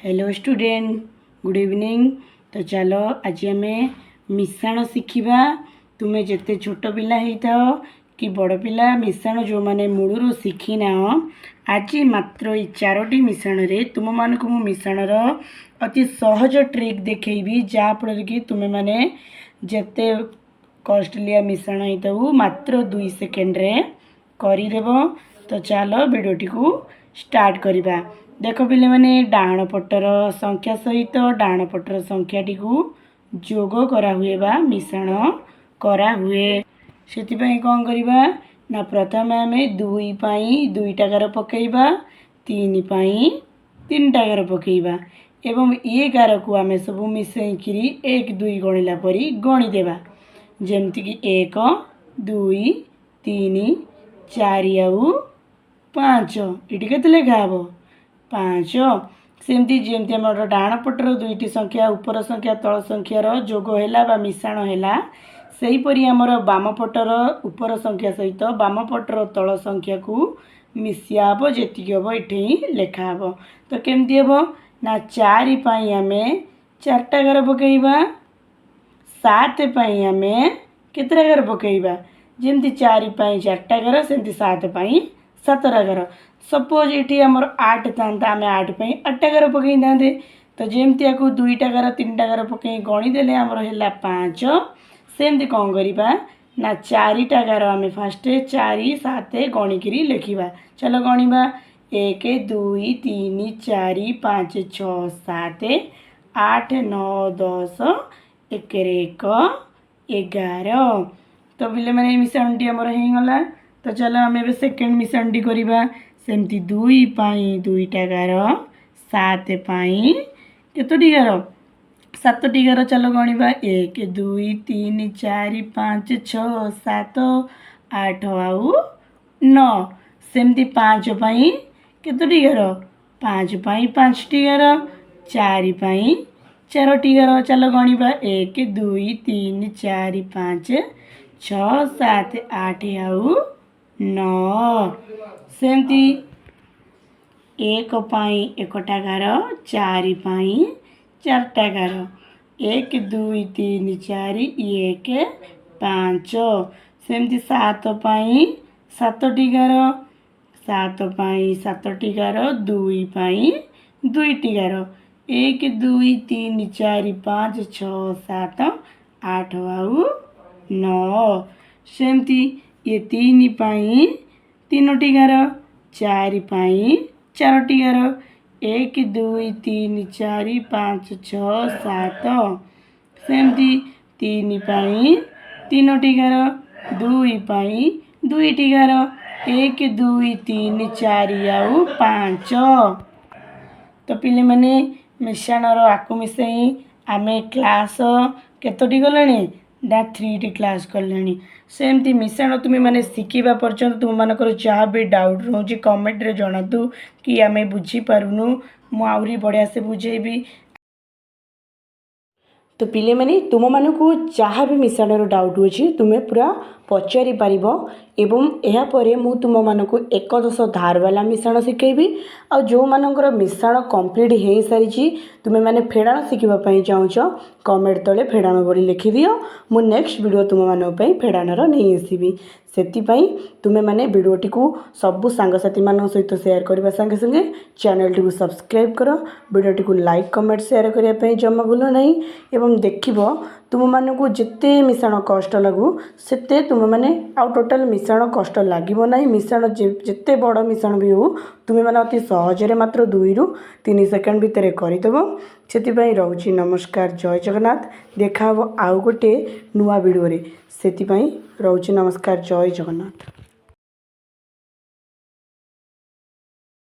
Hello student, good evening. ତ ଚାଲ, ଆଜି ଆମେ ମିଶାଣ ଶିଖିବା। ତୁମେ ଯେତେ ଛୋଟ ପିଲା ହେଇଥାଅ କି ବଡ଼ ପିଲା, ମିଶାଣ ଯେଉଁମାନେ ମୂଳରୁ ଶିଖିନାହ, ଆଜି ମାତ୍ର ଏଇ ଚାରୋଟି ମିଶାଣରେ ତୁମମାନଙ୍କୁ ମୁଁ ମିଶାଣର ଅତି ସହଜ ଟ୍ରିକ୍ ଦେଖେଇବି, ଯାହାଫଳରେ କି ତୁମେମାନେ ଯେତେ କଷ୍ଟଲିଆ ମିଶାଣ ହେଇଥାଉ, ମାତ୍ର 2 ସେକେଣ୍ଡରେ କରିଦେବ। ତ ଚାଲ, ଭିଡ଼ିଓଟିକୁ ଷ୍ଟାର୍ଟ କରିବା। ଦେଖ ପିଲାମାନେ, ଡାହାଣ ପଟର ସଂଖ୍ୟା ସହିତ ଡାହାଣ ପଟର ସଂଖ୍ୟାଟିକୁ ଯୋଗ କରାହୁଏ ବା ମିଶାଣ କରାହୁଏ। ସେଥିପାଇଁ କ'ଣ କରିବା ନା, ପ୍ରଥମେ ଆମେ 2 ପାଇଁ ଦୁଇଟା ଗାର ପକାଇବା, 3 ପାଇଁ ତିନିଟା ଗାର ପକାଇବା ଏବଂ ଏ ଗାରକୁ ଆମେ ସବୁ ମିଶାଇକିରି 1, 2 ଗଣିଲା ପରି ଗଣିଦେବା। ଯେମିତିକି 1, 2, 3, 4 ଆଉ 5। ଏଠି କେତେ ଲେଖା ହେବ? 5। ସେମିତି ଯେମିତି ଆମର ଡାହାଣ ପଟର ଦୁଇଟି ସଂଖ୍ୟା, ଉପର ସଂଖ୍ୟା ତଳ ସଂଖ୍ୟାର ଯୋଗ ହେଲା ବା ମିଶାଣ ହେଲା, ସେହିପରି ଆମର ବାମ ପଟର ଉପର ସଂଖ୍ୟା ସହିତ ବାମ ପଟର ତଳ ସଂଖ୍ୟାକୁ ମିଶିଆ ହେବ। ଯେତିକି ହେବ, ଏଠି ହିଁ ଲେଖା ହେବ। ତ କେମିତି ହେବ ନା, 4 ପାଇଁ ଆମେ ଚାରିଟା ଗାର ପକାଇବା। 7 ପାଇଁ ଆମେ କେତେଟା ଗାର ପକାଇବା? ଯେମିତି 4 ପାଇଁ ଚାରିଟା ଗାର, ସେମିତି 7 ପାଇଁ ସାତଟା ଗାର। ସପୋଜ୍ ଏଠି ଆମର 8 ଥାନ୍ତା, ଆମେ 8 ପାଇଁ ଆଠଟା ଗାର ପକାଇଥାନ୍ତେ। ତ ଯେମିତି ଆକୁ ଦୁଇଟା ଗାର, ତିନିଟା ଗାର ପକାଇ ଗଣିଦେଲେ ଆମର ହେଲା 5, ସେମିତି କ'ଣ କରିବା ନା, ଚାରିଟା ଗାର ଆମେ ଫାଷ୍ଟ 4, 7 ଗଣିକିରି ଲେଖିବା। ଚାଲ ଗଣିବା। 1, 2, 3, 4, 5, 6, 7, 8, 9, 10, ଏକରେ ଏକ, 11। ତ ପିଲାମାନେ, ମିଶାଣଟି ଆମର ହେଇଗଲା। ତ ଚାଲ, ଆମେ ଏବେ ସେକେଣ୍ଡ ମିଶାଣଟି କରିବା। ସେମିତି 2 ପାଇଁ ଦୁଇଟା ଗାର, 7 ପାଇଁ କେତୋଟି ଗାର? ସାତଟି ଗାର। ଚାଲ ଗଣିବା। 1, 2, 3, 4, 5, 6, 7, 8 ଆଉ 9। ସେମିତି 5 ପାଇଁ କେତୋଟି ଗାର? 5 ପାଇଁ ପାଞ୍ଚଟି ଗାର, 4 ପାଇଁ ଚାରୋଟି ଗାର। ଚାଲ ଗଣିବା। 1, 2, 3, 4, 5, 6, 7, 8 ଆଉ 9। ସେମିତି 1 ପାଇଁ ଏକଟା ଗାର, 4 ପାଇଁ ଚାରିଟା ଗାର। 1, 2, 3, 4, 1, 5। ସେମିତି 7 ପାଇଁ ସାତଟି ଗାର, 7 ପାଇଁ ସାତଟି ଗାର, 2 ପାଇଁ ଦୁଇଟି ଗାର। 1, 2, 3, 4, 5, 6, 7, 8 ଆଉ 9। ସେମିତି ଇଏ 3 ପାଇଁ ତିନୋଟି ଗାର, 4 ପାଇଁ ଚାରୋଟି ଗାର। 1, 2, 3, 4, 5, 6, 7। ସେମିତି 3 ପାଇଁ ତିନୋଟି ଗାର, 2 ପାଇଁ ଦୁଇଟି ଗାର। 1, 2, 3, 4 ଆଉ 5। ତ ପିଲାମାନେ, ମିଶାଣର ଆକୁ ମିଶାଇ ଆମେ କ୍ଲାସ୍ କେତୋଟି କଲେଣି ନା, ଥ୍ରୀଟି କ୍ଲାସ୍ କଲେଣି। ସେମିତି ମିଶାଣ ତୁମେମାନେ ଶିଖିବା ପର୍ଯ୍ୟନ୍ତ ତୁମମାନଙ୍କର ଯାହା ବି ଡାଉଟ୍ ରହୁଛି, କମେଣ୍ଟରେ ଜଣାନ୍ତୁ କି ଆମେ ବୁଝିପାରୁନୁ। ମୁଁ ଆହୁରି ବଢ଼ିଆ ସେ ବୁଝେଇବି। ତ ପିଲାମାନେ, ତୁମମାନଙ୍କୁ ଯାହା ବି ମିଶାଣର ଡାଉଟ୍ ଅଛି, ତୁମେ ପୁରା ପଚାରି ପାରିବ ଏବଂ ଏହାପରେ ମୁଁ ତୁମମାନଙ୍କୁ ଏକ ଦଶ ଧାର ବାଲା ମିଶାଣ ଶିଖେଇବି। ଆଉ ଯେଉଁମାନଙ୍କର ମିଶାଣ କମ୍ପ୍ଲିଟ୍ ହେଇସାରିଛି, ତୁମେମାନେ ଫେଡ଼ାଣ ଶିଖିବା ପାଇଁ ଚାହୁଁଛ, କମେଣ୍ଟ ତଳେ ଫେଡ଼ାଣ ବୋଲି ଲେଖିଦିଅ। ମୁଁ ନେକ୍ସଟ ଭିଡ଼ିଓ ତୁମମାନଙ୍କ ପାଇଁ ଫେଡ଼ାଣର ନେଇ ଆସିବି। ସେଥିପାଇଁ ତୁମେମାନେ ଭିଡ଼ିଓଟିକୁ ସବୁ ସାଙ୍ଗସାଥିମାନଙ୍କ ସହିତ ସେୟାର କରିବା ସାଙ୍ଗେ ସାଙ୍ଗେ ଚ୍ୟାନେଲଟିକୁ ସବସ୍କ୍ରାଇବ୍ କର। ଭିଡ଼ିଓଟିକୁ ଲାଇକ୍, କମେଣ୍ଟ, ସେୟାର କରିବା ପାଇଁ ଜମା ଭୁଲ ନାହିଁ। ଏବଂ ଦେଖିବ, ତୁମମାନଙ୍କୁ ଯେତେ ମିଶାଣ କଷ୍ଟ ଲାଗୁ, ସେତେ ତୁମେମାନେ ଆଉ ଟୋଟାଲ୍ ମିଶାଣ କଷ୍ଟ ଲାଗିବ ନାହିଁ। ମିଶାଣ ଯେତେ ବଡ଼ ମିଶାଣ ବି ହେଉ, ତୁମେମାନେ ଅତି ସହଜରେ ମାତ୍ର 2ରୁ 3 ସେକେଣ୍ଡ ଭିତରେ କରିଦେବ। ସେଥିପାଇଁ ରହୁଛି। ନମସ୍କାର, ଜୟ ଜଗନ୍ନାଥ। ଦେଖା ହେବ ଆଉ ଗୋଟେ ନୂଆ ଭିଡ଼ିଓରେ। ସେଥିପାଇଁ ରହୁଛି। ନମସ୍କାର, ଜୟ ଜଗନ୍ନାଥ।